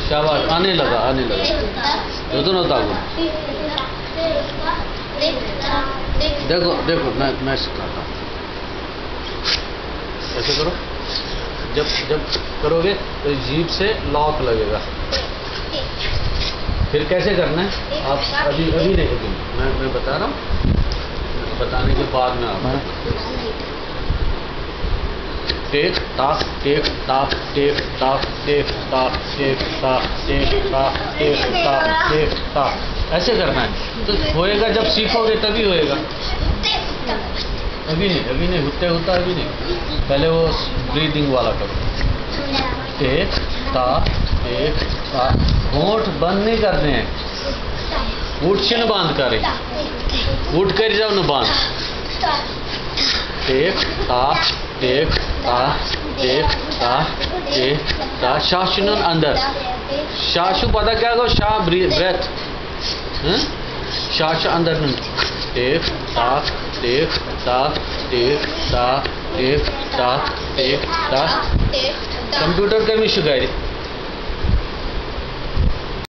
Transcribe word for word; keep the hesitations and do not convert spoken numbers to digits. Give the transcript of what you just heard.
शाबाश, आने लगा, आने लगा। दोनों ताकू। देखो, देखो, मैं, मैं सिखाता हूँ। ऐसे करो। जब, जब करोगे तो जीभ से लॉक लगेगा। फिर कैसे करना है? आप अभी, अभी नहीं, अभी नहीं। मैं, मैं बता रहा हूँ, बताने के बाद में आप करना। टेक ताक, टेक ताक, टेक ताक, टेक ताक, टेक ताक, टेक ताक, टेक ताक, टेक ताक। ऐसे करना है। तो होएगा, जब सीखोगे तभी होएगा। अभी नहीं, अभी नहीं, हुत्ते हुत्ता अभी नहीं। पहले वो ब्रीदिंग वाला करो। टेक ताक, टेक ताक। होंठ बंद नहीं करने हैं। होंठ छिन बंद करें। होंठ कर जाओ ना बंद। टेक ताक, टेक ताक, टेक ताक, टेक ताक। شاہ چھُ نیُن اندر۔ شاہ چھُ پتہ کیٛاہ گوٚو؟ Shah, B-, breath. ہہ؟ شاہ چھُ اندر نیُن۔ Take, talk, take, talk, take, talk, take, talk, take, talk. Computer کٔمِس چھُ گرِ؟